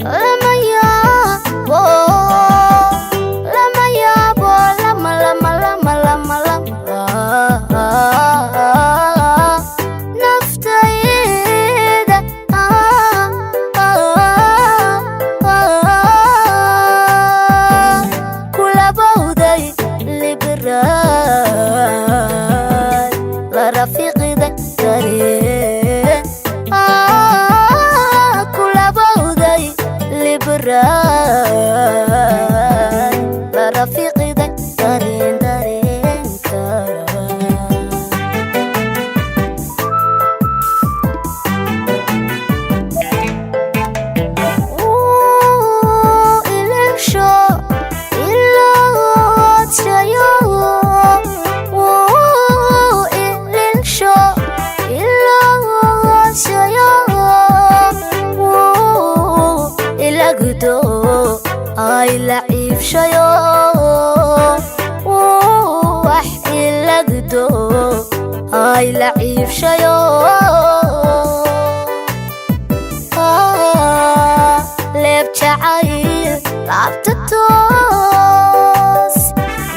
Lama yaabo, lama yaabo, lama lama lama lama lama naftayda kulabowday libraay la rafiiqida dareen kulabowday libraay la rafiiqida dareen dareenka. Ilaalsho iloodshayo, ilaalsho iloodshayo, ilagdo ay la ciibshayo, wax ilagdo ay la ciibshayo. Leeb jacayl laabta toos,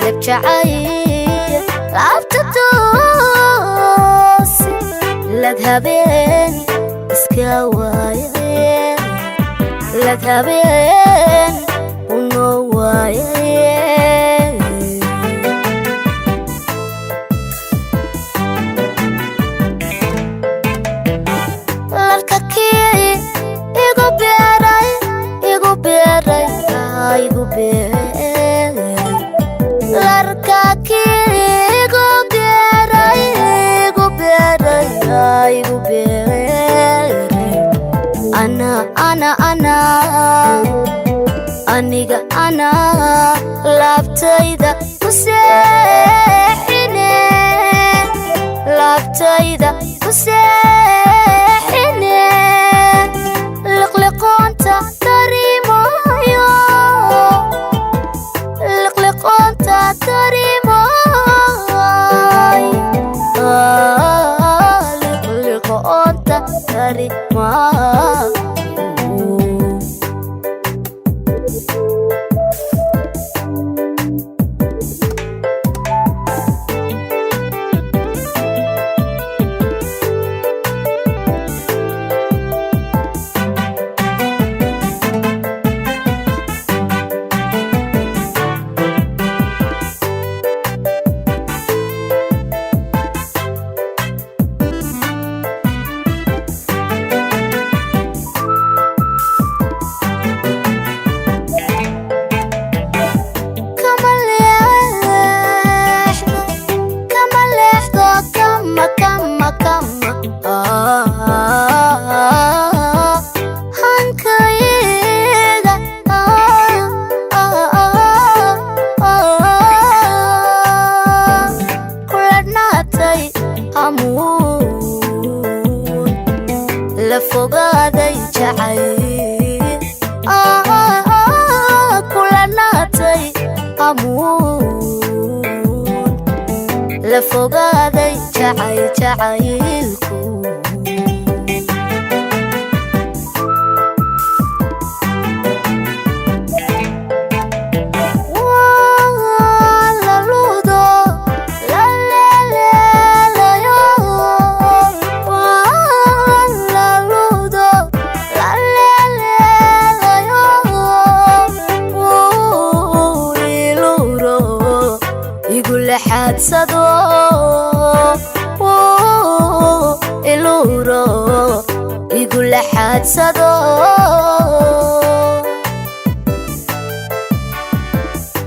leeb jacayl laabta toos, lad habeen iska waaye, lad habeen unoo waaye. Larka kii igu beeray, igu beeray, igu beeray, larka kii igu beeray, igu beeray, igu beeray, ana ana ana aniga ana laabtayda ku seexine, laabtayda ku seexine, liqliqoonta dareemayo, liqliqoonta dareemay, liqliqoonta dareemayo. Kama leexdo, kama leexdo, kama kama kama hankayga kuladhnaatay hamuun la fogaaday jacayl kuladhnaatay hamuun la fogaaday jacayl jacaylku. Waa la ludo la leeleelayo, waa la ludo la leeleelayo, wuu iluro igu laxaadsado, wuu iluro igu laxaadsado.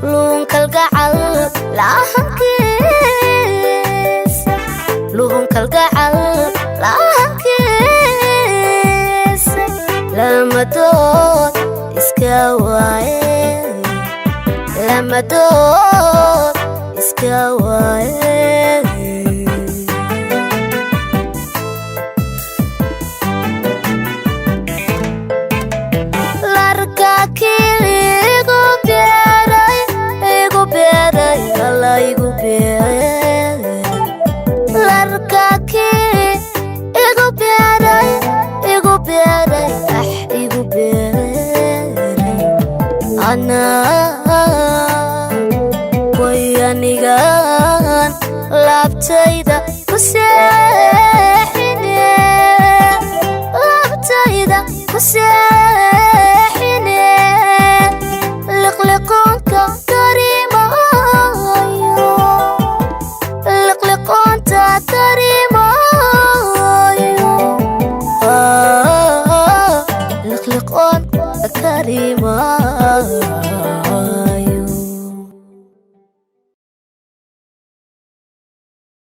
Luunkalgacal laahankiisa, luunkalgacal laahankiisa. Iska waaye, lamadood iska waaye. Larka kii igu beeray, igu beeray, alla igu beeray. Larka kii igu beeray, igu beeray, ah, igu beeray. Anaa way anigan laabtayda ku seexine, laabtayda ku seexine. Liqliqoonka karimaayo, liqliqoonta karimaayo. Ah, liqliqoonta karimaayo.